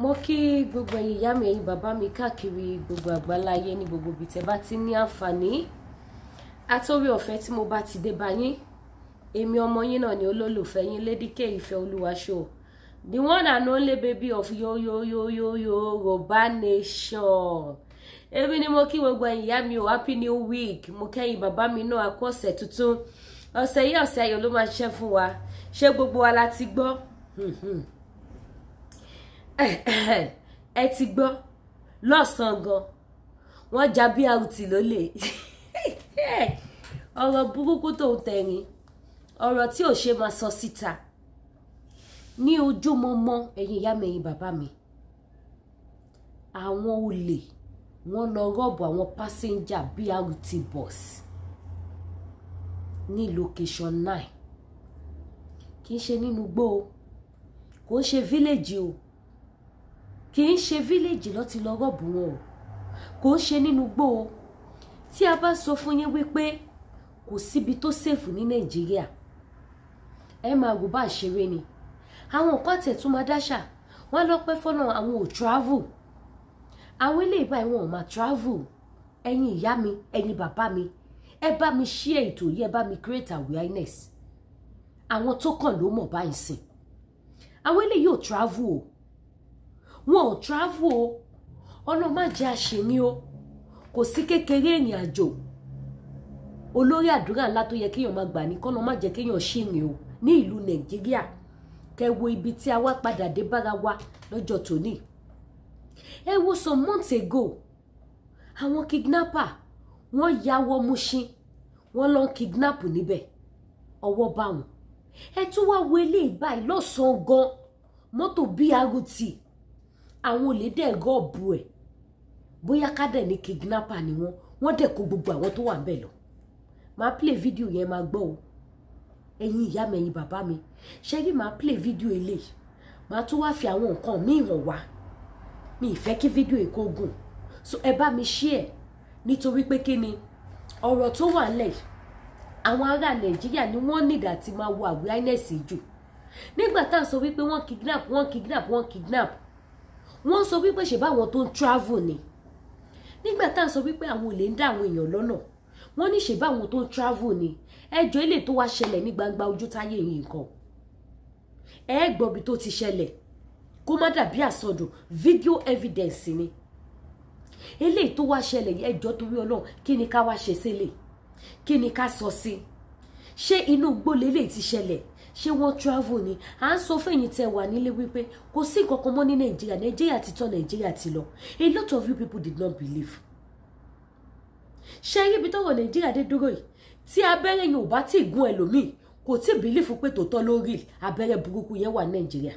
Mo kí gbogbo ẹ̀yin ìyá mi, ẹ̀yin bàbá mi káàkiri gbogbo àgbáláyé, ní gbogbo ibi tẹ́ bá ti ní àǹfààní àtòrí ọ̀fẹ́ tí mo bá ti dé bá yín. Èmi ọmọ yín náà ni, olólùfẹ́ yín, Lady K Ìfẹ́ Olúwa show, the one and only baby of yo yo yo yo Yorùbá nation. Èmi ni mo kí gbogbo ẹ̀yin ìyá mi o. Happy new week. Mo kẹ́yìn bàbá mi náà, a kú ọ̀sẹ̀ tuntun. Ọ̀sẹ̀ yìí, ọ̀sẹ̀ ayọ̀ ló máa ṣiṣẹ́ fún wa. Ṣé gbogbo wa la ti gbọ́? Ẹ ti gbọ́, lọ́sàn-án gan wọ́n já BRT lólè. Ọ̀rọ̀ burúkú tó ń tẹ̀rín, ọ̀rọ̀ tí ò ṣe máa sọ síta ní ojúmọmọ. Ẹ̀yin ìyá mi, ẹ̀yin bàbá mi, àwọn olè, wọ́n lọ rob àwọn passenger BRT bus ní location 9. Kì í ṣe nínú igbó o, kò ń ṣe village o, kì í ṣe village ló ti lọ rob wọn o, kò ń ṣe nínú igbó o. Tí a bá sọ fún yín wípé kò síbi tó safe ní Nàìjíríà, ẹ máa rò bá ṣeré ni. Àwọn nǹkan tẹ̀ tún máa dáṣà wọ́n lọ pẹ́ fọ́nà, àwọn ò travel. Àwọn eléyìí báyìí, wọn ò máa travel. Ẹ̀yin ìyá mi, ẹ̀yin bàbá mi, ẹ bá mi share ètò yìí, ẹ bá mi create awareness. Àwọn tó kàn ló mọ̀ báyìí sìn. Àwọn eléyìí ò travel o, wọn ò travel o. Ọlọ́run má jẹ́ àṣírí o. Kò sí kékeré ìrìn àjò. Olórí àdúrà ńlá tó yẹ kéèyàn máa gbà ní kọ́nà má jẹ́ kéèyàn ṣìrìn o ní ìlú Nàìjíríà. Kẹ wo ibi tí a wá padà dé bára wa lọ́jọ́ tòní. Ẹ wo some months ago, àwọn kidnapper, wọ́n ya wọ Mushin, wọ́n lọ kidnap níbẹ̀, ọwọ́ bá wọn. Ẹ tún wá wo eléyìí báyìí, lọ́sàn-án gan, mọ́tò BRT, àwọn olè dẹ̀ rob ẹ̀. Bóyá ká dẹ̀ ní kidnapper ni wọ́n. Wọ́n dẹ̀ kó gbogbo àwọn tó wà ń bẹ̀ lọ. Máa play video yẹn, máa gbọ́ o. Ẹ̀yin ìyá mi, ẹ̀yin bàbá mi, ṣé rí, máa play video eléyìí, máa tún wá fi àwọn nǹkan míì hàn wá. Mi ì fẹ́ kí fídíò yìí kó gùn, so ẹ bá mi share, nítorí pé kí ni ọ̀rọ̀ tó wà nílẹ̀ yìí, àwọn ará Nàìjíríà ni wọ́n nídà tí máa wo awareness jù. Nígbà tá à ń sọ wípé wọ́n kidnap, wọ́n kidnap, wọ́n kidnap, wọ́n sọ wípé ṣe báwọn tó ń travel ni. Nígbà tá à ń sọ wípé àwọn olè ń dá àwọn èèyàn lọ́nà, wọ́n ní ṣe báwọn tó ń travel ni. Ẹjọ́ ilé tó wá ṣẹlẹ̀ ní gbangba ojú táyé yìí, nǹkan ẹ gbọ́ bí tó ti ṣẹlẹ̀, kó má dàbí àsọdùn. Video evidence ni eléyìí tó wá ṣẹlẹ̀ yìí. Ẹjọ́, torí Ọlọ́run, kí ni ká wá ṣe sílẹ̀? Kí ni ká sọ sí? Ṣé inú igbó lélẹ̀ ti ṣẹlẹ̀? Ṣé wọ́n travel ni? À ń sọ fẹ́yìn tẹ́ wà nílé wípé kò sí nǹkan kan mọ́ ní Nàìjíríà. Nàìjíríà ti tán, Nàìjíríà ti lọ. A lot of you people did not believe. Ṣé ibi tọ́wọ́ Nàìjíríà dé dúró yìí, tí abẹ́rẹ́ yẹn ò bá tí ì gún ẹlòmíì, kò tí ì believe pé tòótọ́ lórí abẹ́rẹ́ burúkú yẹn wà Nàìjíríà.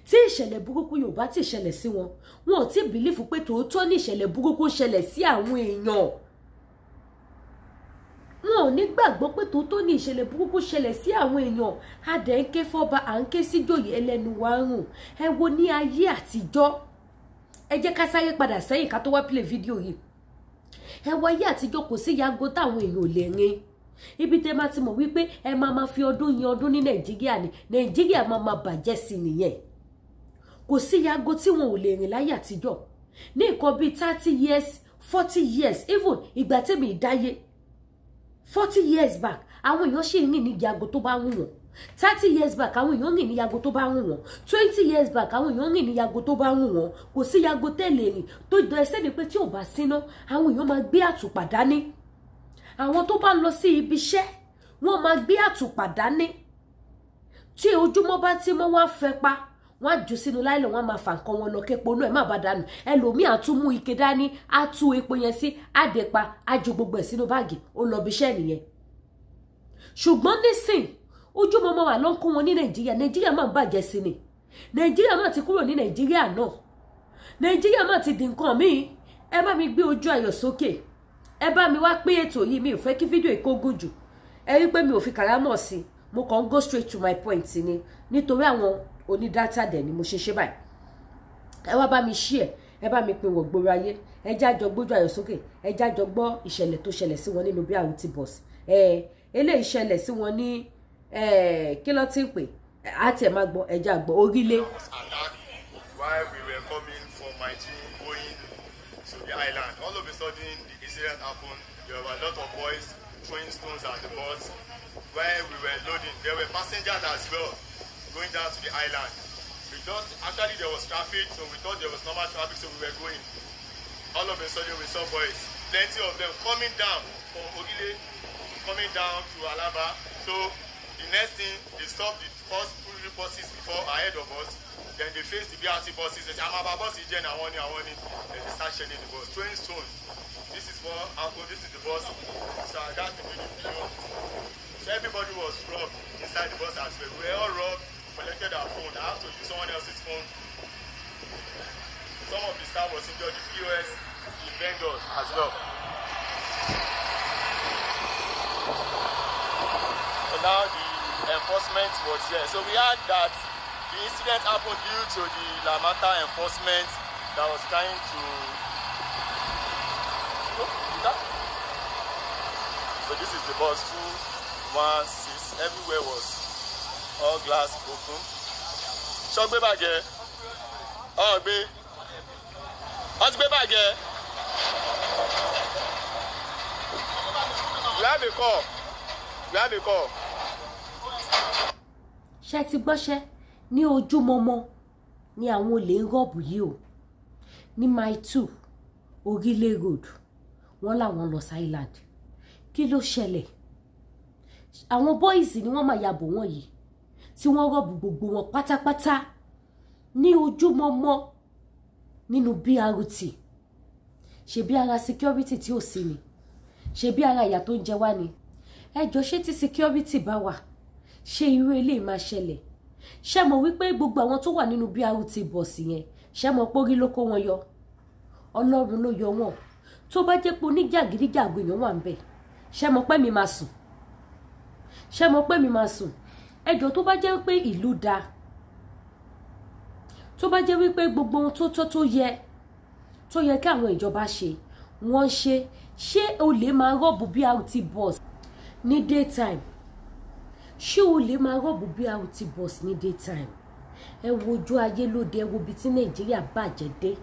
Tí ìṣẹ̀lẹ̀ burúkú yóò bá tí ì ṣẹlẹ̀ sí wọn, wọn ò tí ì believe pé tòótọ́ ní ìṣẹ̀lẹ̀ burúkú ṣẹlẹ̀ sí àwọn èèyàn. Wọn ò ní gbàgbọ́ pé tòótọ́ ní ìṣẹ̀lẹ̀ burúkú ṣẹlẹ̀ sí àwọn èèyàn. A dẹ̀ ń ké fọ́ba, à ń ké síjòyè, ẹlẹ́nu wa ń rùn. Ẹ wo ní ayé àtijọ́, ẹ jẹ́ ká sáré padà sẹ́yìn ká tó wá play fídíò yìí. Ẹ wo ayé àtijọ́, kò sí yago táwọn èèyàn ò lè rin. Ibi tẹ́ máa ti mọ̀ wípé ẹ máa ma fi ọdún yin ọdún ní Nàìjíríà ni Nàìjíríà máa ma bàjẹ́ sí nìyẹn. Kò sí yago tí wọn ò lè rìn láyé àtijọ́. Ní nǹkan bíi 30 years, 40 years, even ìgbà tèmi ìdáyé, 40 years back, àwọn èèyàn ṣì ń rìn ní yago tó bá wù wọ́n. 30 years back, àwọn èèyàn rìn ní yago tó bá wù wọ́n. 20 years back, àwọn èèyàn rìn ní yago tó bá wù wọ́n. Kò sí yago tẹ́lẹ̀ rìn tó dọ̀ ẹsẹ̀ ni pé tí ò bá síná, àwọn èèyàn máa gbé àtùpà dání. Àwọn tó bá ń lọ sí ibi iṣẹ́, wọ́n máa gbé àtùpà dání. Tí ojúmọ́ bá tí mọ́, wọ́n á fẹ́ pa, wọ́n á jù sínú láìlọ, wọ́n á máa fà nǹkan wọn lọ, képo inú ẹ̀ má bàa dànù. Ẹlòmíì á tún mú ike dání, á tú epo yẹn sí, á dẹ̀ pa, á ju gbogbo ẹ̀ sínú báàgì, ó lọ bí iṣẹ́ nìyẹn. Ṣùgbọ́n nísìn, ojúmọmọ wà ló ń kó wọn ní Nàìjíríà. Nàìjíríà máa ń bàjẹ́ sí ni. Nàìjíríà máa ti kúrò ní Nàìjíríà náà, Nàìjíríà máa ti di nǹkan míì. Ẹ bá mi gbé ojú ayọ̀ sókè, ẹ bá mi wá pín ètò yìí. Mi ò fẹ́ kí fídíò yìí kó gùn jù. Ẹ rí pé mi ò fi kàrámọ̀ sí i, mo kàn ń go straight to my point ni, nítorí àwọn oní data dẹ̀ ni mo ṣe ṣe báyìí. Ẹ wá bá mi share, ẹ bá mi pín wọ̀ gbòòrò ayé. Ẹ jájọ gbójú ayọ̀ sókè, ẹ jájọ gbọ́ ìṣẹ̀lẹ̀ tó ṣẹlẹ̀ sí wọn nínú BRT bus. Ẹ eléyìí ṣẹlẹ̀ sí wọn ní kí ló ti ń pè á tiẹ̀ máa gbọ́. Ẹ já gbọ́ orílẹ̀. Was attacked while we were 2 going to the island. All of a sudden, the incident happened. There were a lot of boys throwing stones at the bus. While we were loading, there were passengers as well going down to the island. We thought, actually there was traffic, so we thought there was normal traffic, so we were going. All of a sudden, we saw boys, plenty of them coming down from Orile, coming down to Alaba. So the next thing, they stopped the first two buses before ahead of us. Then they faced the BRT buses. They said, "I'm about bus again, I want it, I want it." Then they start shelling the bus, throwing stones. This is what happened. This is the bus. So that's the video. So everybody was robbed inside the bus as well. We were all robbed, collected our phone. I have to use someone else's phone. Some of the staff was injured, the POS, the vendors as well. So now the enforcement was here. So we had that the incident happened due to the Lamata enforcement that was trying to... So this is the bus 216. Everywhere was all glass broken. Ṣọ́gbé bàjẹ́? Ọ̀gbé. Wọ́n ti gbé bàjẹ́. We have a call. We have a call. Ṣé ti gbọ́ṣẹ́ ní ojúmọmọ ni àwọn olè ń rob yìí o ní Mile 2 Orile Road, wọ́n làwọn lọ sí island. Kí ló ṣẹlẹ̀? Àwọn boys ni wọ́n máa yàbò wọ́n yìí tí wọ́n rob gbogbo wọn pátápátá ní ojúmọmọ nínú BRT. Ṣebí ara security tí ò sí ni, ṣebí ara ìyà tó ń jẹ wá ni. Ẹ jọ, ṣé tí security bá wà, ṣé irú eléyìí máa ṣẹlẹ̀? Ṣé mọ̀ wípé gbogbo àwọn tó wà nínú BRT bọ̀sì yẹn, ṣé mọ̀ pórí ló kó wọn yọ? Ọlọ́run ló yọ wọn. Tó bá jẹ́ pé oníjàgídíjàgbé èèyàn wà ń bẹ̀, ṣé mọ̀ pé mi máa sùn? Ṣé mọ̀ pé mi máa sùn? Ẹ jọ̀ọ́, tó bá jẹ́ pé ìlú da, tó bá jẹ́ wípé gbogbo ohun tó tọ́ tó yẹ kí àwọn ìjọba ṣe wọ́n ṣe, ṣé olè máa rob BRT bus ní daytime? Ṣé olè máa rob BRT bus ní daytime? Ẹ wojú ayé lóde, ẹ wo ibi tí Nàìjíríà bàjẹ́ dé,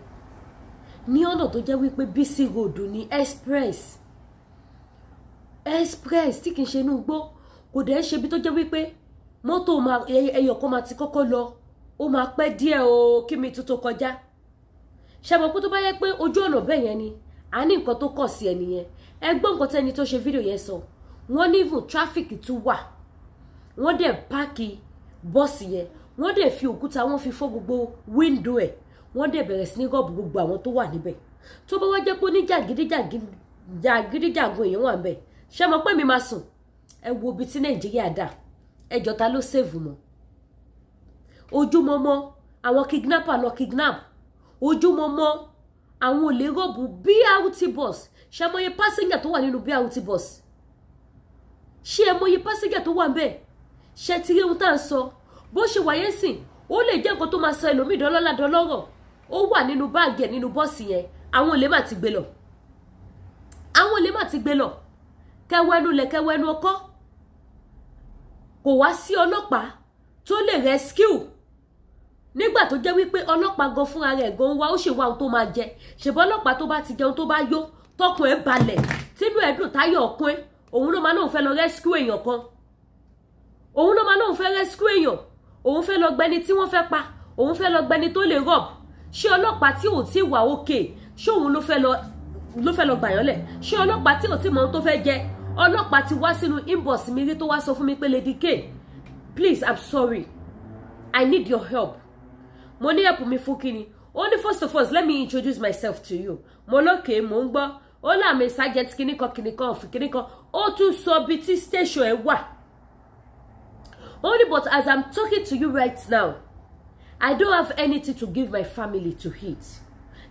ní ọ̀nà tó jẹ́ wípé busy road ní express tí kì í ṣe inú igbó, kò dẹ̀ ń ṣe ibi tó jẹ́ wípé mọ́tò ẹyọ kan máa ti kọ́kọ́ lọ, ó máa pẹ́ díẹ̀ o kí mi tuntun kọjá. Ṣe mọ̀ pé tó bá yẹ pé ojú ọ̀nà bẹ́ẹ̀ yẹn ni a ní nǹkan tó kọ̀ sí ẹni yẹn. Ẹ gbọ́ nǹkan tẹ́ni tó ṣe fídíò yẹn sọ. Wọ́n ní even traffic tún wà, wọ́n dẹ̀ park bọ́ọ̀sì yẹn, wọ́n dẹ̀ fi òkúta, wọ́n fi fọ́ gbogbo window ẹ̀, wọ́n dẹ̀ bẹ̀rẹ̀ sí ní rob gbogbo àwọn tó wà níbẹ̀. Tó bá wá jẹ́ pé ní jàgídíjàgan èèyàn wà níbẹ̀, ṣé mọ̀ pé mi máa sùn? Ẹ wo ibi tí Nàìjíríà dà. Ẹ jọ̀ọ́, ta ló safe mọ́? Ojúmọmọ àwọn kidnapper lọ kidnap, ojúmọmọ àwọn olè rob BRT bus. Ṣé ẹ mọye passenger tó wà nínú BRT bus? Ṣé ẹ mọye passenger tó wà ń bẹ̀? Ṣé ti rí ohun tá à ń sọ? Bó ṣe wáyé sìn, ó lè jẹ́ nǹkan tó máa sọ ẹlòmíì dọ́lọ́lá dọ́lọ́rọ̀, ó wà nínú báàgì ẹ̀ nínú bọ́ọ̀sì yẹn. Àwọn olè má ti gbé lọ, àwọn olè má ti gbé lọ. Kẹwẹ́nu lẹ̀, kẹwẹ́nu ọkọ́, kò wá sí ọlọ́pàá tó lè rescue nígbà tó jẹ́ wípé ọlọ́pàá gan fúnra rẹ̀ gan wá ó ṣe wá ohun tó máa jẹ. Ṣèbọ́ ọlọ́pàá tó bá ti jẹun, tó bá yó, tọkùn ẹ̀ balẹ̀, tínú ẹ̀ dùn, táyọ̀ ọkùn ẹ̀, òun ló máa lóun fẹ́ lọ rescue èèyàn kan? Òun ló máa lóun fẹ́ rescue èèyàn? Òun fẹ́ lọ gbẹni tí wọ́n fẹ́ pa, òun fẹ́ lọ gbẹni tó lè rob? Ṣé ọlọ́pàá tí ò tí wà òkè, ṣé òun ló fẹ́ lọ gbàyàn lẹ̀? Ṣé ọlọ́pàá tí ò tí mọ ohun tó fẹ́ jẹ? Ọlọ́pàá ti wá sínú inbox mi rí, tó wá sọ fún mi pé, "Lady K, please, I'm sorry, I need your help." Mo ní, "Help mi fún kíni?" Ó ní, "First of all, let me introduce myself to you." Mo lókè, mò ń gbọ́. Ó láàmì sergeant kìnnìkan kìnnìkan òfin kìnnìkan, ó tún sọ bí tí station ẹ wà. Ó ní, "But as I'm talking to you right now, I don't have anything to give my family to eat.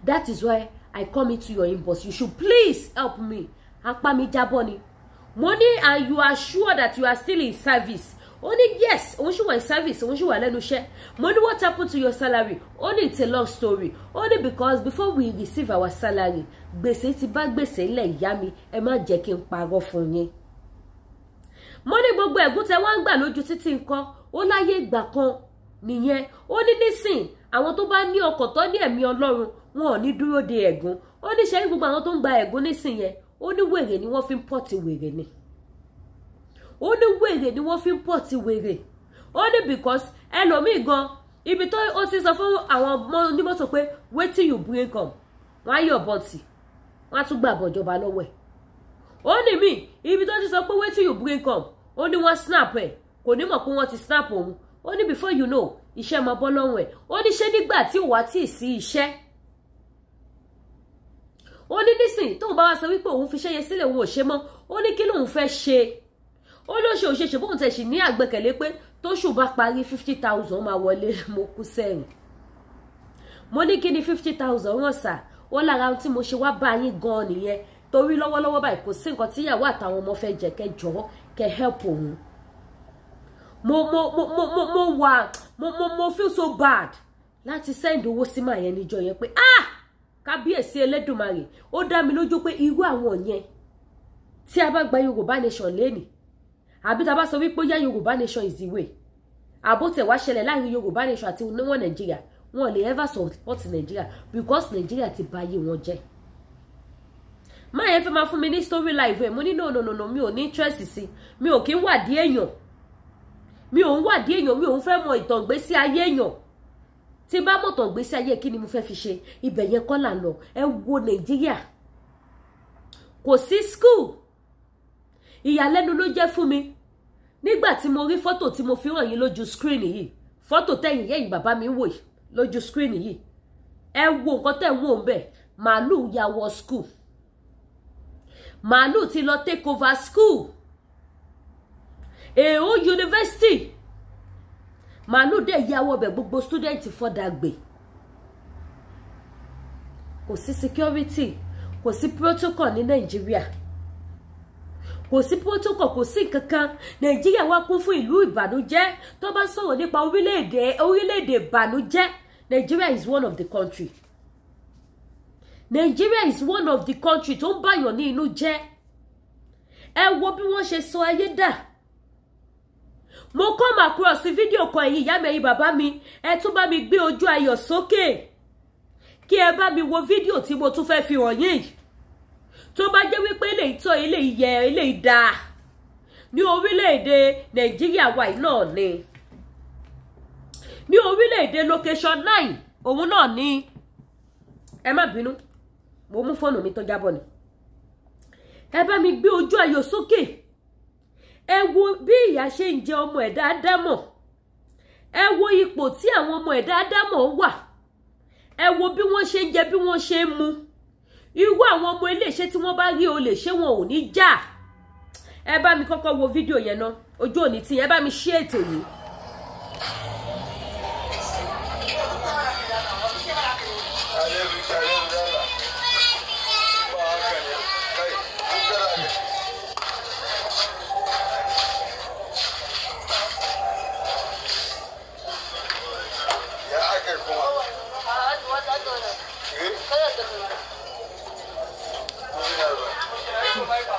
That is why I come into your inbox. You should please help me." Apá mi jábọ́ ni. Mo ní, "And you are sure that you are still in service?" Ó ní yes, òun ṣì wà in service, òun ṣì wà lẹ́nu iṣẹ́. Mo ní, "What happened to your salary?" Ó ní, "It's a long story." Ó ní, "Because before we receive our salary, gbèsè ti bá gbèsè ńlẹ̀." Ìyá mi, ẹ má jẹ́ kí n parọ́ fún yín. Mo ní, "Gbogbo ẹ̀gún tẹ wá ń gbà lójú títì nǹkan?" Ó láyé ìgbà kan nìyẹn. Ó ní nísìn, àwọn tó bá ní ọkọ̀ tó ní ẹ̀mí Ọlọ́run, Wọn ò ní dúró de ẹ̀gún. Ó ní ṣe gbogbo àwọn tó ń gba ẹ̀gún nísìnyẹn, ó ní wèrè ni wọ́n fi ń pọ̀tì wèrè ni. Ó ní wèrè ni wọ́n fi ń pọ̀tì wèrè. Ó ní because ẹlòmíì gan ibi tó ó ti sọ fún àwọn onímọ́tò pé wetin you bring come, wọ́n á yọ̀ bọ́ǹtì, wọ́n á tún gbà bọ̀jọba lọ́wọ́ ẹ̀. Ó ní mí ibi tó ti sọ pé wetin you bring come, ó ní wọ́n snap ẹ̀, kò ní mọ̀ pé wọ́n ti snap òun. Ó ní before you know, iṣẹ́ máa bọ́ lọ́rùn ẹ̀. Ó ní ṣé nígbà tí òwà tí ì sí iṣẹ́, ó ní nísìnyí tóun bá wá sọ wípé òun fi iṣẹ́ yẹn sílẹ̀, òun ò ṣe mọ́, ó ní kí lóun fẹ́ ṣe. Ó ló ṣe òṣèṣe bóun tẹ̀ sí ní àgbẹ̀kẹ̀lé pé tóṣù bá parí 50,000 máa wọlé. Mo kú sẹ́yìn, mo ní kí ni 50,000 wọ́n sà? Ó lára tí mo ṣe wá bá yín gan-an nìyẹn, torí lọ́wọ́lọ́wọ́ báyìí kò sí nǹkan tíyàwó àtàwọn ọmọ fẹ́ jẹ, kẹjọ kẹ help òun. Mo mo mo mo mo mo wà mo mo mo feel so bad láti send owó sí màá yẹn níjọ́ yẹn pé ah, kábíyèsí Elédùmarè. Ó dá mi lójú pé irú àwọn yẹn, tí a bá gba Yorùbá nation lẹ́nìí, àbí tá a bá sọ wípé yá Yorùbá nation is the way, àbótẹ̀ wá ṣẹlẹ̀ láàrin Yorùbá nation àti oníwọ̀n Nàìjíríà, wọn lè ever support Nàìjíríà because Nàìjíríà ti bà ayé wọn jẹ́. Má yẹn fẹ́ máa fún mi ní story life ẹ̀. Mo ní no, no, no, no, mi ò ní interest sí, mi ò kí ń wádìí èèyàn, mi ò ń wádìí èèyàn, mi ò ń fẹ́ mọ ìtàn ìgbésí ayé èèyàn. Tí bá mọ̀ tàn ìgbésí ayé, kí ni mo fẹ́ fi ṣe? Ibẹ̀ yẹn kọ́ là ń lọ. Ẹ wo Nàìjíríà, kò sí school. Ìyàlẹ́nu ló jẹ́ fún mi nígbà tí mo rí fọ́tò tí mo fi hàn yín lójú screen yìí, fọ́tò tẹ̀yìn yẹ́yìn bàbá mi wò yìí lójú screen yìí. Ẹ wo nǹkan tẹ̀ ń wò ń bẹ̀. Màálù ya wọ school, màálù ti lọ take over school, èèó university, màálù dẹ̀ ya wọ bẹ̀, gbogbo student fọ́dà gbé. Kò sí security, kò sí protocol ní Nàìjíríà, kò sí protocol, kò sí kankan. Nàìjíríà wá kún fún ìlú ìbànújẹ́. Tó bá sọ̀rọ̀ nípa orílẹ̀-èdè, orílẹ̀-èdè ìbànújẹ́, Nigeria is one of the country. Nigeria is one of the country tó ń bàyàn ní inú jẹ́. Ẹ wo bí wọ́n ṣe sọ ayé dà. Mo come across fídíò kan. Ẹ̀yin ìyá mi, ẹ̀yin bàbá mi, ẹ tún bá mi gbé ojú ayọ̀ sókè kí ẹ bá mi wo fídíò tí mo tún fẹ́ fi hàn yín. Tó bá jẹ́ wípé eléyìí tọ́, eléyìí yẹ, eléyìí dáa ní orílẹ̀-èdè Nàìjíríà wa yìí náà ni, ní orílẹ̀-èdè location 9 òun náà ni. Ẹ má bínú, mo mú fóònù mi tó jábọ́ ni. Ẹ bá mi gbé ojú ayọ̀ sókè, ẹ wo bí ìyà ṣe ń jẹ ọmọ ẹ̀dá Ádámọ̀. Ẹ wo ipò tí àwọn ọmọ ẹ̀dá Ádámọ̀ wà. Ẹ wo bí wọ́n ṣe ń jẹ, bí wọ́n ṣe ń mu. Irú àwọn ọmọ iléeṣẹ́ tí wọ́n bá rí olè, ṣé wọn ò ní jà? Ẹ bá mi kọ́kọ́ wo fídíò yẹn ná. Ojú òní tí ẹ bá mi ṣe ètò yìí. Ya aka yi kuma? Eh? Ina ba.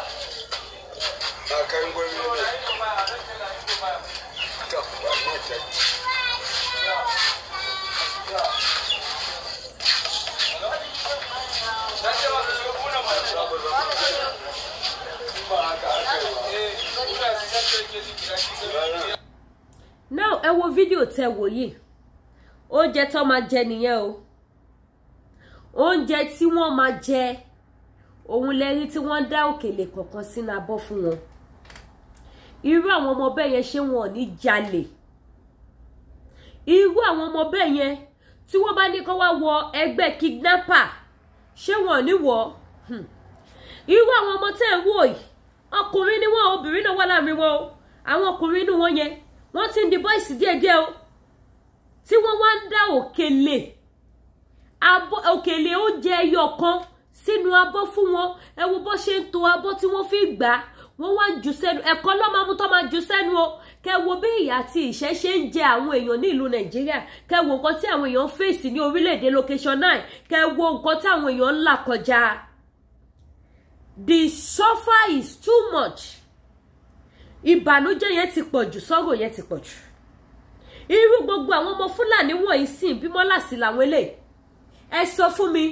Na kayan gwamnati ne. To, ba mu ta. Ba haka aka yi ba. Now, ẹ wo fídíò tẹ wò yìí. Oúnjẹ tó máa jẹ nìyẹn o. Oúnjẹ tí wọ́n máa jẹ òun lẹ́rí tí wọ́n dá òkèlè kọ̀ọ̀kan sínú abọ́ fún wọn. Irú àwọn ọmọ bẹ́ẹ̀ yẹn, ṣé wọn ò ní jalè? Irú àwọn ọmọ bẹ́ẹ̀ yẹn, tí wọ́n bá ní kó wá wọ ẹgbẹ́ kidnapper, ṣé wọn ò ní wọ̀? Irú àwọn ọmọ tẹ́ ń wò yìí, ọkùnrin ni wọ́n, obìnrin náà wà láàrin wọn o. Àwọn ọkùnrin inú wọn yẹn, wọ́n ti ń di boys díẹ̀díẹ̀ o, tí wọ́n wá ń dá òkèlè abọ́, òkèlè oúnjẹ ẹyọ kan sínú abọ́ fún wọn. Ẹ wo bó ṣe ń to abọ́ tí wọ́n fi gbà á, wọ́n wá ń jù sẹ́nu. Ẹ̀kọ́ ló máa mú tó máa jù sẹ́nu o. Kẹ wo bí ìyà àti ìṣẹ́ ṣe ń jẹ àwọn èèyàn ní ìlú Nàìjíríà. Kẹ wo nǹkan tí àwọn èèyàn ń fèsì ní orílẹ̀-èdè location 9. Kẹ wo nǹkan tí àwọn èèyàn ń là kọjá. The suffer is too much. Ìbànújẹ́ yẹn ti pọ̀ jù, sọ́rọ̀ yẹn ti pọ̀ jù. Irú gbogbo àwọn ọmọ Fúlàní wọ̀nyí sìn bímọ láti làwọn eléyìí. Ẹ sọ fún mi,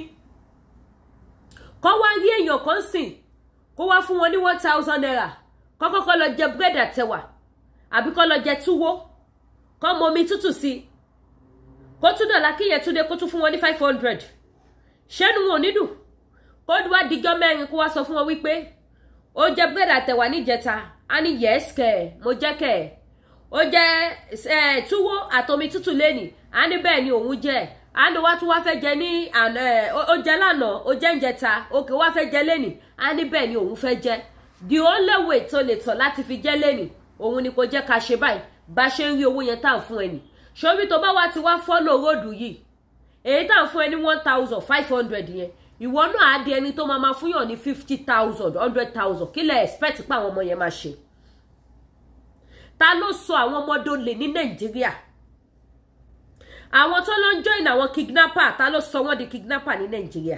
kọ́ wá rí èèyàn kan sìn, kó wá fún wọn ní ₦1,000, kọ́ kọ́kọ́ lọ jẹ búrẹ́dì àtẹwà, àbí kọ́ lọ jẹ túwó, kọ́ mọ omi tútù sí i, kó tún dọ̀la kí yẹn tún dé, kó tún fún wọn ní 500, ṣẹ́nu wọn ò ní dùn? Kó wá dijọ́ mẹ́rin, kó wá sọ fún wọn wípé ó jẹ búrẹ́dì àtẹwà níjẹta, á ní yes kẹ̀, mo jẹ́ kẹ̀. Ó jẹ ẹ túwó àtomi tútù lẹ́nì, á ní bẹ́ẹ̀ ni òun jẹ. Á ní wá tún wá fẹ́ jẹ ní àná ẹ, ó jẹ lánàá, ó jẹ ń jẹta, òkè wá fẹ́ jẹ lẹ́nì, á ní bẹ́ẹ̀ ni òun fẹ́ jẹ. The only way tó lè tọ̀ láti fi jẹ́ lẹ́nì òun ni kò jẹ́ ká ṣe báyìí, bá ṣe ń rí owó yẹn tá à ń fún ẹ nì sórí. Tó bá wá ti wá follow road yìí, èyí tá à ń fún ẹ ní 1,500 yẹn, ìwọ náà á di ẹni tó máa ma fún yàn ní 50,000, 100,000. Kí lẹ expect pé àwọn ọmọ yẹn máa ṣe? Ta ló sọ àwọn ọmọdé olè ní Nàìjíríà? Àwọn tó lọ ń join àwọn kidnapper, ta ló sọ wọ́n di kidnapper ní Nàìjíríà?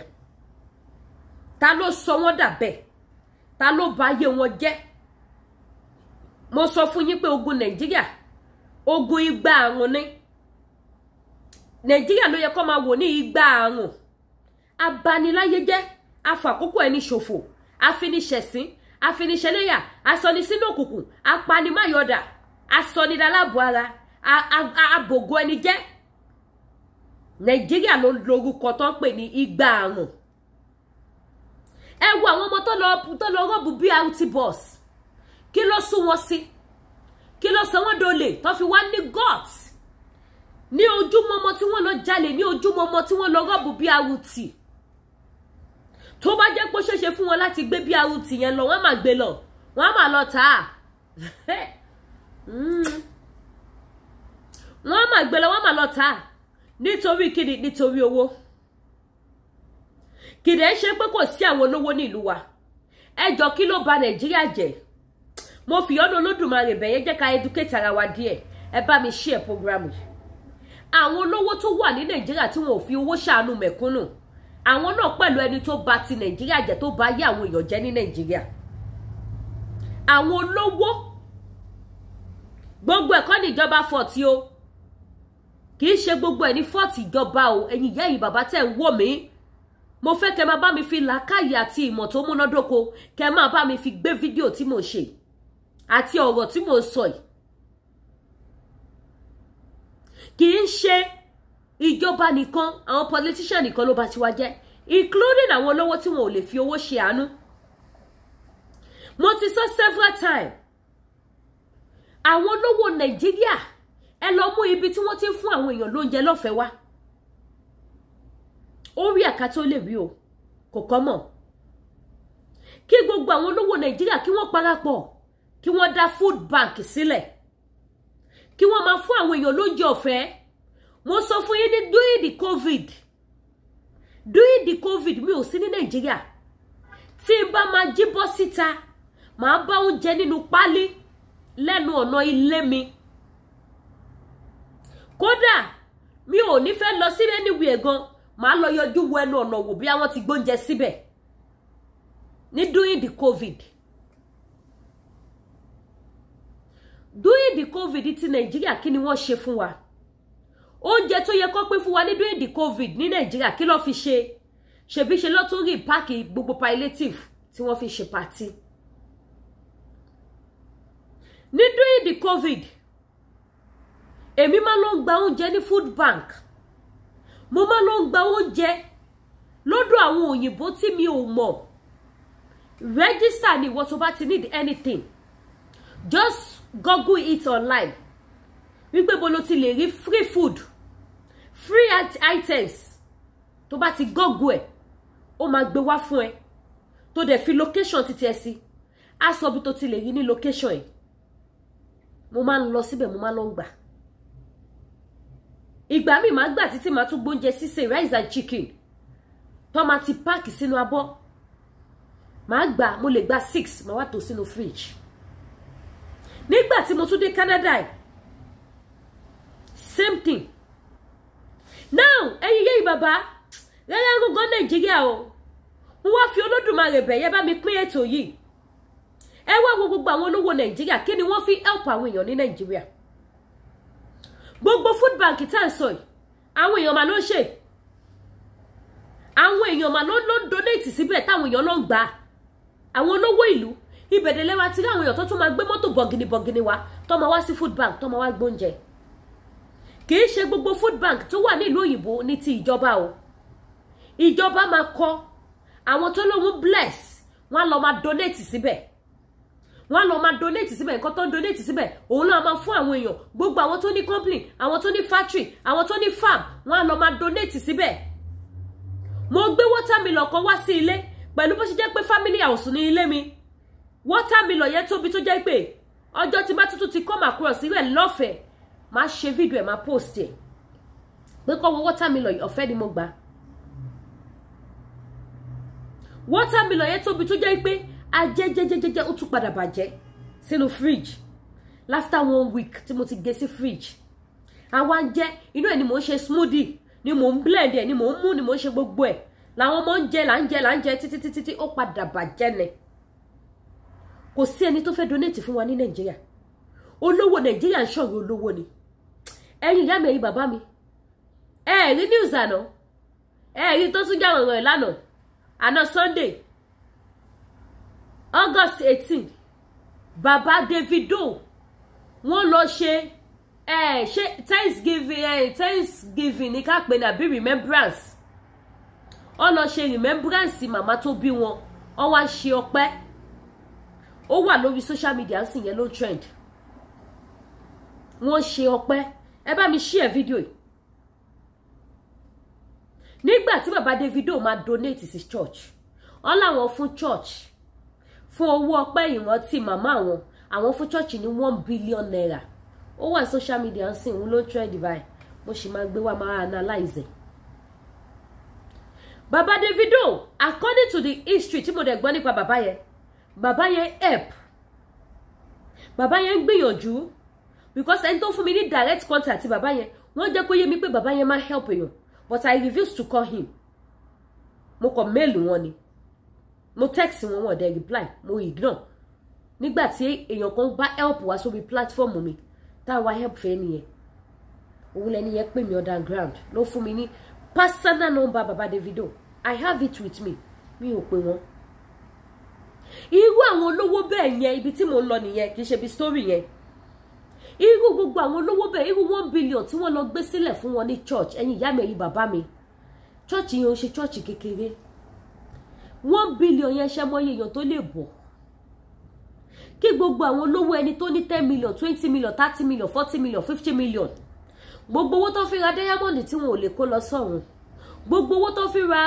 Ta ló sọ wọ́n dà bẹ́ẹ̀? Ta ló bà ayé wọn jẹ́? Mo sọ fún yín pé ogun Nàìjíríà, ogun igba àrùn ni. Nàìjíríà ló yẹ kó máa wò ní igba àrùn, abaniláyé jẹ́, afàkókò ẹni ṣòfò, afiniṣẹ̀sín, afiniṣẹ̀lẹ́yà, asọni sínú òkùnkùn, apanimáyọ̀dà, asọnidaláàbò ara, abògo ẹni jẹ́. Nàìjíríà ló lórúkọ tó ń pè ní igba àrùn. Ẹ wo àwọn ọmọ tó lọ rob BRT bus. Kí ló sún wọn sí? Kí ló sọ wọ́n dolè tó fi wá ní guts ní ojúmọmọ tí wọ́n lọ jalè, ní ojúmọmọ tí wọ́n lọ rob BRT? Tó bá jẹ́ pé ó ṣeéṣe fún wọn láti gbé BRT yẹn lọ, wọ́n máa gbé lọ, wọ́n á máa lọ tà á, wọ́n á máa gbé lọ, wọ́n á máa lọ tà á. Nítorí kíni? Nítorí owó. Kìdẹ̀ ṣe pé kò sí àwọn olówó ní ìlú wa. Ẹ jọ, kí ló bà Nàìjíríà jẹ́? Mo fi ọdún Olódùmarè bẹ̀yẹn jẹ́ ká educate ara wa díẹ̀. Ẹ bá mi share program yìí. Àwọn olówó tó wà ní Nàìjíríà tí wọn ò fi owó ṣàánú mẹ̀kúnnù, àwọn náà pẹ̀lú ẹni tó bà ti Nàìjíríà jẹ́, tó bà ayé àwọn èèyàn jẹ́ ní Nàìjíríà. Àwọn olówó, gbogbo ẹ̀kọ́ ní ìjọba fault o. Kì í ṣe gbogbo ẹ̀ ní fault ìjọba o. Ẹ̀yin ìyá yìí, bàbá tẹ̀ ń wò mí, mo fẹ́ kẹ́ máa bá mi fi làákàyè àti ìmọ̀ tó múnádóko, kẹ́ máa bá mi fi gbé fídíò tí mò ń ṣe àti ọ̀rọ̀ tí mò ń sọ yìí. Kì í ṣe ìjọba nìkan, àwọn politician nìkan ló bá tiwa jẹ́, including àwọn olówó tí wọn ò lè fi owó ṣe àánú. Mo ti sọ several times, àwọn olówó Nàìjíríà, ẹ lọ mú ibi tí wọ́n ti ń fún àwọn èèyàn lóúnjẹ lọ́fẹ̀ẹ́ wá. Ó rí àká tó lè rí o, kò kọ́ mọ̀. Kí gbogbo àwọn olówó Nàìjíríà kí wọ́n parapọ̀, kí wọ́n dá food bank sílẹ̀, kí wọ́n máa fún àwọn èèyàn lóúnjẹ ọ̀fẹ́. Mo sọ fún yín ní during the COVID, mi ò sí ní Nàìjíríà. Tí n bá máa jí bọ́ síta, màá bá oúnjẹ nínú pálí lẹ́nu ọ̀nà ilé mi. Kódà mi ò ní fẹ́ lọ sí anywhere gan, màá lọ yọjú wo ẹnu ọ̀nà wò bí àwọn ti gbóúnjẹ síbẹ̀ ní during the COVID ti Nàìjíríà. Kí ni wọ́n ṣe fún wa? Oúnjẹ tó yẹ kó pín fún wa ní during the COVID ní Nàìjíríà, kí ló fi ṣe? Ṣebí ṣe ló tún rí pack gbogbo palliative tí wọ́n fi ṣe party ní during the COVID. Èmi máa lọ ń gba oúnjẹ ní food bank, mo máa lọ ń gba oúnjẹ lọ́dọ̀ àwọn òyìnbó tí mi ò mọ̀. Register ni ìwọ tó bá ti need anything, just google it online wípé bo ló ti lè rí free food, free items. Tó bá ti google ẹ̀, ó máa gbé wá fún ẹ. Tó dẹ̀ fi location títí ẹ sí, á sọ bí tó ti lè rí ní location ẹ̀. Mo máa ń lọ síbẹ̀, mo máa ń lọ gbà. Ìgbà míì máa gbà títí máa tún gbóúnjẹ sísè, rice and chicken tó máa ti pack sínú abọ́, máa gbà. Mo lè gba six, máa wá tó sínú fridge. Nígbà tí mo tún dé Canada, same thing. Now, ẹ̀yin yéyí bàbá rẹ́rẹ́ gbogbo Nàìjíríà o, mo wá fi Olódùmarè bẹ̀ yẹ́, bá mi pín ètò yìí. Ẹ wá wo gbogbo àwọn olówó Nàìjíríà, kí ni wọ́n fi help àwọn èèyàn ní Nàìjíríà? Gbogbo food bank tá à ń sọ yìí, àwọn èèyàn mà ló ń ṣe. Àwọn èèyàn mà ló ń donate síbẹ̀, táwọn èèyàn ló ń gbà, àwọn olówó ìlú ibẹ̀dẹ̀ lẹ́wà tí àwọn èèyàn tó tún máa gbé mọ́tò bọ̀gìnì bọ̀gìnì wá, tó máa wá sí food bank, tó máa wá gbóúnjẹ. Kì í ṣe gbogbo food bank tó wà nílùú òyìnbó ní ti ìjọba o. Ìjọba máa kọ àwọn tó lóhun bless, wọn á lọ máa donate síbẹ̀, wọ́n á lọ máa donate síbẹ̀. Nǹkan tó ń donate síbẹ̀, òun náà máa fún àwọn èèyàn. Gbogbo àwọn tó ní company, àwọn tó ní factory, àwọn tó ní farm, wọ́n á lọ máa donate síbẹ̀. Mo gbé watermelon kan wá sí ilé, pẹ̀lú bó ṣe jẹ́ pé family house ní ilé mi. Watermelon yẹn tóbi tó jẹ́ pé ọjọ́ tí bá tuntun ti come across sílẹ̀ lọ́fẹ̀ẹ́, máa ṣe fídíò ẹ̀, máa post ẹ̀ pé kọ́ wọ watermelon yìí, ọ̀fẹ́ ni mo gbà. Watermelon yẹn tóbi tó jẹ́ pé ajẹ́jẹ́jẹ́jẹ́, ó tún padà bàjẹ́ sínú fridge after one week tí mo ti gé sí fridge. Àwa ń jẹ inú ẹ̀ ni mò ń ṣe smoothie, ni mò ń blend ẹ̀, ni mò ń mú, ni mò ń ṣe gbogbo ẹ̀, làwọn ọmọ ń jẹ, là ń jẹ, là ń jẹ títí títí tí ó padà bàjẹ́ ni. Kò sí ẹni tó fẹ́ donate fún wa ní Nàìjíríà. Olówó Nàìjíríà ń ṣọ̀rọ̀ olówó ni. Ẹ̀yin ìyá mi, ẹ̀yin bàbá mi, ẹ rí news àná, ẹ rí tó tún jáwọ́ ọ̀rọ̀ ẹ̀ lánàá, àná Sunday, August 18, bàbá Davido, wọ́n lọ ṣe ẹ ṣe Thanksgiving, Thanksgiving ní ká pè ní àbí remembrance. Wọ́n lọ ṣe remembrance màmá tó bí wọn, wọ́n wá ṣe ọpẹ́. Ó wà lórí social media sì yẹn ló ń trend. Wọ́n ṣe ọpẹ́. Ẹ bá mi share fídíò yìí. Nígbà tí bàbá Davido máa donate sí church, wọ́n láwọn fún church fún owó ọpẹ́ ìrántí màmá àwọn, àwọn fún church ní ₦1 billion. Ó wà social media ń sìn, òun ló ń trend báyìí. Mo sì máa gbé wá, máa analyze ẹ̀. Bàbá Davido, according to the history tí mo dẹ̀ gbọ́ nípa bàbá yẹn, bàbá yẹn help, bàbá yẹn ń gbìyànjú, because ẹni tó fún mi ní direct contact bàbá yẹn, wọ́n jẹ́ kó yé mi pé bàbá yẹn máa help èèyàn, but I refuse to call him. Mo kàn mail wọn ni, mo text wọn, wọn dẹ̀ reply, mo ignore. Nígbà tí èèyàn kan bá help wá sórí platform mi, tá a wá help fẹ́ nìyẹn, òun lẹni yẹn pè mí underground, ló fún mi ní personal number baba Davido. I have it with me. Mi ò pè wọ́n. Irú àwọn olówó bẹ́ẹ̀ yẹn, ibi tí mo ń lọ nìyẹn, kì í ṣe ibi story yẹn. Irú gbogbo àwọn olówó bẹ́ẹ̀, irú 1 billion tí wọ́n lọ gbé sílẹ̀ fún wọn ní church, ẹ̀yin ìyá mi, ẹ̀yin bàbá mi, church yẹn ò ṣe church kékeré. 1 billion yẹn, ṣe mọ́yé èèyàn tó lè bọ̀? Kí gbogbo àwọn olówó, ẹni tó ní 10 million, 20 million, 30 million, 40 million, 50 million, gbogbo owó tó fi ra diamond tí wọn ò lè kó lọ sọ́run, gbogbo owó tó fi ra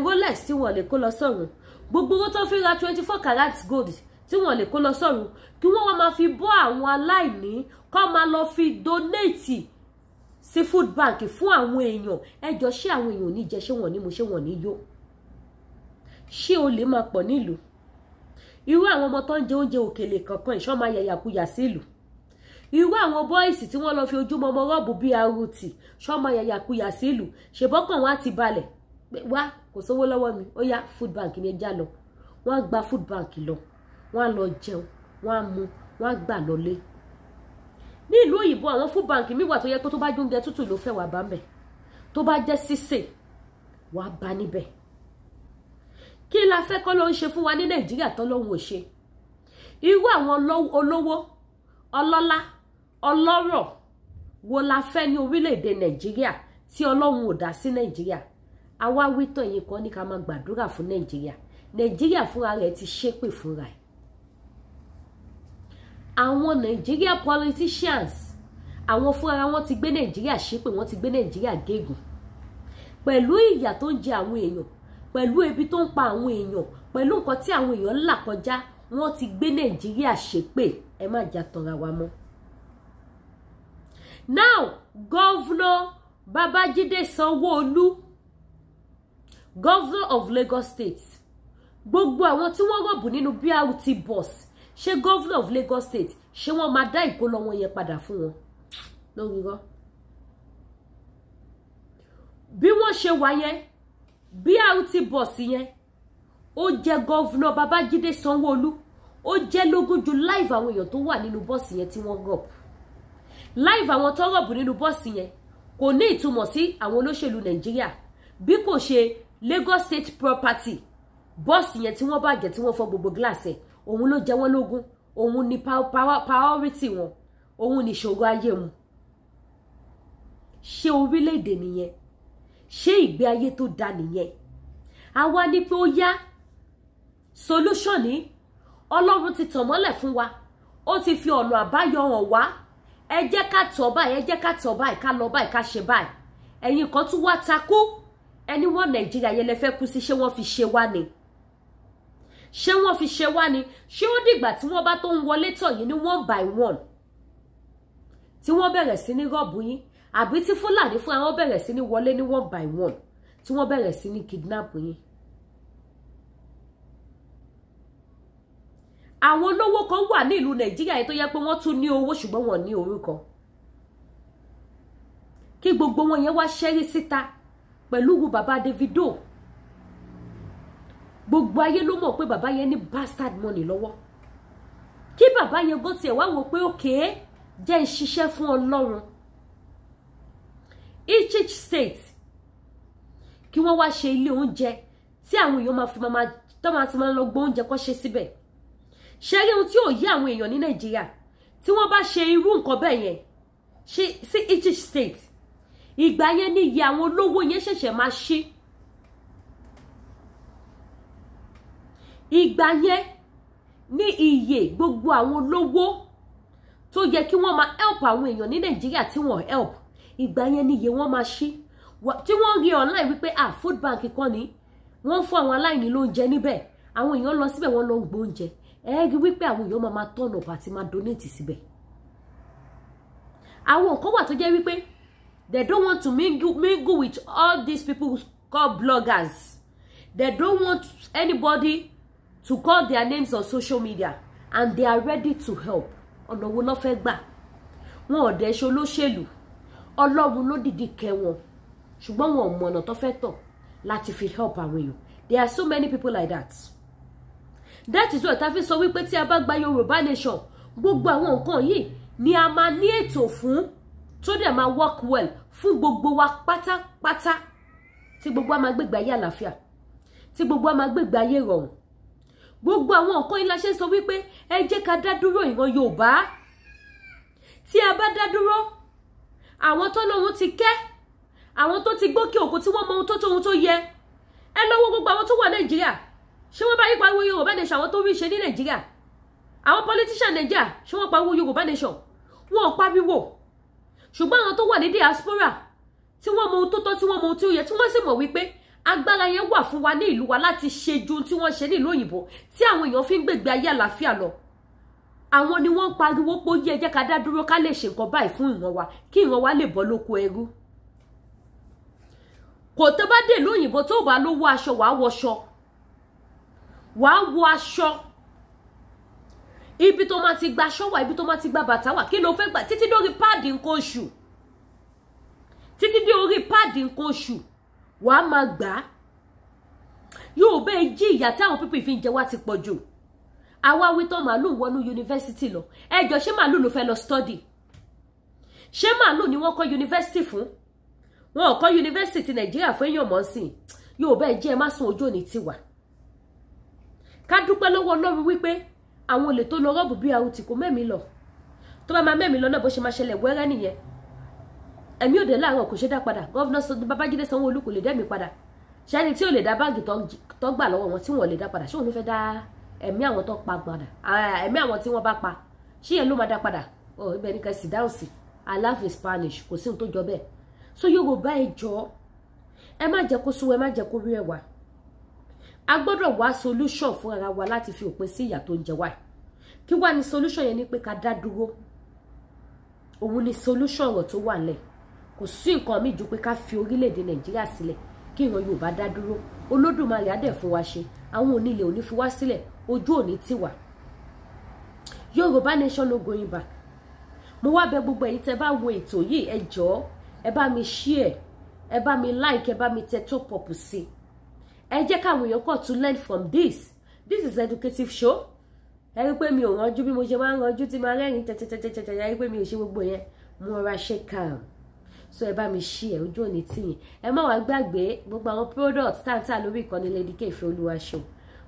Rolex tí wọn ò lè kó lọ sọ́run, gbogbo owó tó fi ra 24 karat gold tí wọn lè kó lọ sọ́run, kí wọ́n wá máa fi bọ́ àwọn aláìní, kó máa lọ fi donate sí food bank fún àwọn èèyàn. Ẹjọ́, ṣé àwọn èèyàn ò ní jẹ? Ṣé wọn ní mu? Ṣé wọn ní yó? Ṣé olè máa pọ̀ nílùú? Irú àwọn ọmọ tó ń jẹ oúnjẹ òkèlè kankan, ìṣọ́ máa yàyàkuyà sílùú? Irú àwọn boys tí wọ́n lọ fi ojúmọmọ rob BRT, ṣọ́ máa yàyàkuyà sílùú? Ṣèbọ́kàn wọn á ti balẹ̀ wá, kò sówó lọ́wọ́ mi, ó yá, food bank ni ẹ já lọ. Wọ́n á gba food bank lọ, wọ́n á lọ jẹun, wọ́n á mu, wọ́n á gbà lọlé. Ní ìlú òyìnbó, àwọn food bank mi wà tó yẹ pé tó bá jẹ oúnjẹ tútù ló fẹ́, wà bá ń bẹ̀, tó bá jẹ́ sísè, wà bá níbẹ̀. Kí la fẹ́ kọ́ ló ń ṣe fún wa ní Nàìjíríà tó lóun ò ṣe? Irú àwọn olówó, ọlọ́lá, ọlọ́rọ̀ wo la fẹ́ ní orílẹ̀-èdè Nàìjíríà tí Ọlọ́run ò dá sí Nàìjíríà? Àwa wítọ̀ yìí kan ní ká máa gbàdúrà fún Nàìjíríà. Nàìjíríà fúnra rẹ̀ ti ṣépè fúnra ẹ̀. Àwọn Nàìjíríà politicians, àwọn fúnra wọn ti gbé Nàìjíríà ṣépè, wọ́n ti gbé Nàìjíríà gégùn pẹ̀lú ìyà tó ń jẹ àwọn èèyàn, pẹ̀lú ebi tó ń pa àwọn èèyàn, pẹ̀lú nǹkan tí àwọn èèyàn ń là kọjá. Wọ́n ti gbé Nàìjíríà ṣépè. Ẹ má jà tanra wa mọ́. Now, Governor Babájídé Sanwó-Olú, Governor of Lagos State, gbogbo àwọn tí wọ́n rob nínú BRT bus, ṣé Governor of Lagos State, ṣé wọ́n máa dá ìkólọ wọn yẹn padà fún wọn lórí rọ bí wọ́n ṣe wà yẹn? BRT bus yẹn, ó jẹ́ Governor Babájídé Sanwó-Olú, ó jẹ́ lógún ju life àwọn èèyàn tó wà nínú bọ́ọ̀sì yẹn tí wọ́n rob. Life àwọn tó rob nínú bọ́ọ̀sì yẹn kò ní ìtumọ̀ sí àwọn olóṣèlú Nàìjíríà bí kò ṣe Lagos State property bọ́ọ̀sì yẹn tí wọ́n bàjẹ́, tí wọ́n fọ́ gbogbo glass ẹ̀, òun ló jẹ wọ́n lógún. Òun ni priority wọn, òun ni ìṣòro ayé wọn. Ṣé orílẹ̀-èdè nìyẹn? Ṣé ìgbé ayé tó da nìyẹn? Àwa ní pé ó yá, solution ní Ọlọ́run ti tàn mọ́lẹ̀ fún wa, ó ti fi ọ̀nà àbáyọ hàn wá. Ẹ jẹ́ ká tọ̀ báyìí, ẹ jẹ́ ká tọ̀ báyìí, ká lọ báyìí, ká ṣe báyìí. Ẹ̀yin kan tún wá takú ẹni wọ́n Nàìjíríà yẹn lẹ fẹ́ kú sí. Ṣé wọ́n fi ṣe wá ni? Ṣé wọ́n fi ṣe wá ni? Ṣé ó dìgbà tí wọ́n bá tó ń wọlé tọ̀ yìí ní one by one, tí wọ́n bẹ̀rẹ̀ sí ní rob yín, àbí tí Fúlàní fún àwọn bẹ̀rẹ̀ sí ní wọlé ní one by one, tí wọ́n bẹ̀rẹ̀ sí ní kidnap yín? Àwọn olówó kan wà ní ìlú Nàìjíríà yìí tó yẹ pé wọ́n tún ní owó, ṣùgbọ́n wọ́n ní orúkọ. Kí gbogbo wọn yẹn wá ṣẹ́rí síta pẹ̀lú wu bàbá Davido, gbogbo ayé ló mọ̀ pé bàbá yẹn ní bastard money lọ́wọ́. Kí bàbá yẹn gan tiẹ̀ wá wò pé òkè jẹ́ ń ṣiṣẹ́ fún Ọlọ́run. Each state kí wọ́n wá ṣe ilé oúnjẹ tí àwọn èèyàn máa fi máa tó máa ti máa lọ gbọ́ oúnjẹ kọ́ ṣe síbẹ̀. Ṣé rí ohun tí ò yé àwọn èèyàn ní Nàìjíríà, tí wọ́n bá ṣe irú nǹkan bẹ́ẹ̀ yẹn ṣe sí each state, ìgbà yẹn ní iye àwọn olówó yẹn ṣẹ̀ṣẹ̀ máa ṣí. Ìgbà yẹn ní iye gbogbo àwọn olówó tó yẹ kí wọ́n máa help àwọn èèyàn ní Nàìjíríà tí wọ́n help, ìgbà yẹn ní iye wọ́n máa ṣí. Tí wọ́n rí online wípé ah, food bank kan ní wọ́n fún àwọn aláìní lóúnjẹ níbẹ̀, àwọn èèyàn lọ síbẹ̀, wọ́n lọ ń gbóúnjẹ. Ẹ rí wípé àwọn èèyàn máa turn up àti máa donate síbẹ̀. Àwọn nǹkan wà tó jẹ́ wípé they don't want to mingle with all these people called bloggers. They don't want anybody to call their names on social media, and they are ready to help. Ọ̀nà wo ló fẹ́ gbà? Wọn ò dẹ̀ ṣe olóṣèlú, Ọlọ́run ló dìdí kẹ́ wọn, ṣùgbọ́n wọn ò mọ ọ̀nà tó fẹ́ tọ̀ láti fi help àwọn èèyàn. There are so many people like that. That is why ta fi sọ wípé tí a bá gba Yorùbá nation, gbogbo àwọn nǹkan yìí ni a máa ní ètò fún, tó dẹ̀ máa work well fún gbogbo wa pátápátá, tí gbogbo wa máa gbégbé ayé àlàáfíà, tí gbogbo wa máa gbégbé ayé rọrùn. Gbogbo àwọn nǹkan yìí la ṣe sọ wípé ẹ jẹ́ ká dá dúró ìran Yorùbá. Tí a bá dá dúró, àwọn tó lóhun ti kẹ́, àwọn tó ti gbókè òkú, tí wọ́n mọ ohun tó tó ohun tó yẹ. Ẹ lọ́wọ́ gbogbo àwọn tó wà Nàìjíríà, ṣé wọ́n bá yí pariwo Yorùbá nation? Àwọn tó rí ṣe ní Nàìjíríà, àwọn politician Nàìjíríà, ṣé wọ́n pariwo Yorùbá nation? Wọn ò pariwo. Ṣùgbọ́n àwọn tó wà ní diaspora, tí wọ́n mọ ohun tó tọ́, tí wọ́n mọ ohun tí ó yẹ, tí wọ́n sì mọ̀ wípé agbára yẹn wà fún wa ní ìlú wa láti ṣe ju tí wọ́n ṣe ní ìlú òyìnbó, tí àwọn èèyàn fi ń gbègbè ayé àlàáfíà lọ, àwọn ni wọ́n ń pariwo pé ó yẹ jẹ́ ká dá dúró, ká lè ṣe nǹkan báyìí fún ìran wa, kí ìran wa lè bọ́ lóko ẹrú. Kò tó bá dé ìlú òyìnbó, tó bá lówó aṣọ, wàá wọṣọ, wàá wọ aṣọ. Ibi tó máa ti gba aṣọ wà, ibi tó máa ti gba bàtà wà. Kí ló fẹ́ gbà? Títí dórí páàdì nǹkan oṣù, títí dé orí páàdì nǹkan oṣù, wàá máa gbà á. Yóò bẹ́ẹ̀ jí ìyà tí àwọn pípì fi ń jẹ wá ti pọ̀ jù. Àwa wí tán, màálù wọnú yunifásitì lọ. Ẹjọ́, ṣé màálù ló fẹ́ lọ study? Ṣé màálù ni wọ́n kọ́ yunifásitì fún? Wọn ò kọ́ yunifásitì ti Nàìjíríà fún èèyàn mọ́ sí. Yóò bẹ́ẹ̀ jẹ́ ẹ má sùn, ojú òní tiwa. Ká dúpẹ́ lọ́wọ́ Ọlọ́run wípé àwọn olè tó lọ rob BRT kò mẹ́mí lọ. Tó bá máa mẹ́mí lọ náà, bó ṣe máa ṣẹlẹ̀ wẹ́rẹ́ nìyẹn. Ẹ̀mí òde láàárọ̀ kò ṣe dá padà. Governor Babájídé Sanwó-Olú kò lè dẹ́mi padà. Ṣẹ́ni tí ò lè dá báàgì tó gbà lọ́wọ́ wọn tí wọ́n lè dá padà, ṣé òun ló fẹ́ dá ẹ̀mí àwọn tó pa padà? Ẹ̀mí àwọn tí wọ́n bá pa, ṣé yẹn ló máa dá padà? Ọ ibẹ̀ ní kẹsì dáhùn sí. I love Spanish, kò sí ohun tó jọ bẹ́ẹ̀. So Yorùbá, ẹ jọ̀ọ́, ẹ má jẹ́ kó sú, ẹ má jẹ́ kó rí ẹwà. A gbọ́dọ̀ wá solution fún ara wa láti fi òpin sí ìyà tó ń jẹ wá. Kí wá ní solution yẹn? Ni pé ká dá dúró. Òun ni solution ọ̀rọ̀ tó wà lẹ̀. Kò sí nǹkan míì ju pé ká fi orílẹ̀-èdè Nàìjíríà sílẹ̀, kí ìran Yorùbá dá dúró. Olódùmarè á dẹ̀ fún wa ṣe. Àwọn onílẹ̀ ò ní fi wá sílẹ̀, ojú òní tì wá. Yorùbá nation, no going back. Mo wá bẹ̀ gbogbo ẹ̀yin tẹ́ bá wo ètò yìí, ẹ jọ̀ọ́, ẹ bá mi share, ẹ bá mi like, ẹ bá mi tẹ top up sí. Ẹ jẹ́ káwọn èèyàn kọ̀ to learn from this. This is educative show. Ẹ rí pé mi ò ránjú bí mo ṣe máa ń ránjú tí máa rẹ́rìn tẹ́tẹ́tẹ́tẹ́tẹ́. Ẹ rí pé mi ò ṣe gbogbo yẹn, mo rọra ṣe calm. So ẹ bá mi share, ojú òní tìyìn. Ẹ má wàá gbàgbé gbogbo àwọn product táǹtà lórí ìkànnì Lady K Ìfẹ́ Olúwa Show.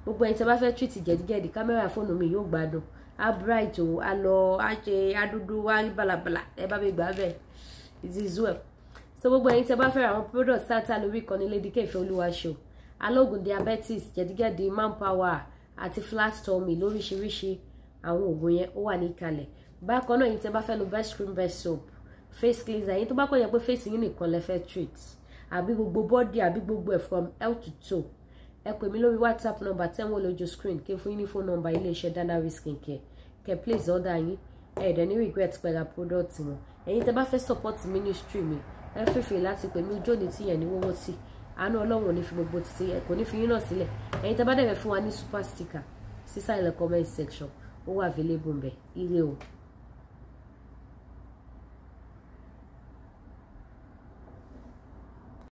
Gbogbo ẹ̀yin tí a bá fẹ́ treat jẹ̀díjẹ̀dí, kámẹ́rà fóònù mi yóò gbádùn, á bright o, á lọ, á ṣe, á dúdú, á rí bàlàbàlà. Ẹ bá mi gbà bẹ́ẹ̀. It is well. So gbogbo ẹ̀yin tí a bá fẹ́ ra àwọn product táǹtà lórí ìkànnì Lady K Ìfẹ́ Olúwa Show, alóògùn diabetes, jẹ̀díjẹ̀dí, manpower àti flat tummy lóríṣiríṣi, àwọn oògùn yẹn ó wà ní ìkàlẹ̀. Bákan náà, ẹ̀yin tí a bá fẹ́ lo best cream, best soap, face cleanser, ẹ̀yin tó bá kọ́ yẹ pé face yín nìkan lẹ fẹ́ treat, àbí gbogbo body, àbí gbogbo ẹ̀ from head to toe, ẹ pè mí lórí WhatsApp number tẹ́ ń wò lójú screen, kí n fún yín ní phone number iléeṣẹ́ Danari Skincare, kẹ́ place order yín. Ẹ dẹ̀ ní regret pẹ̀lú product wọn. Ẹ̀yin tẹ́ bá fẹ́ support ministry mi, ẹ fífi láti pè mí. Ojú òní tí yẹn ní wọ́wọ́ tí àánú Ọlọ́run ò ní fi gbogbo títí ẹ, kò ní fi yín náà sílẹ̀. Ẹ̀yin tẹ́ bá dẹ̀ fẹ́ fún wa ní super sticker, sísàlẹ̀ comment section, ó wà available ńbẹ̀. Ire o.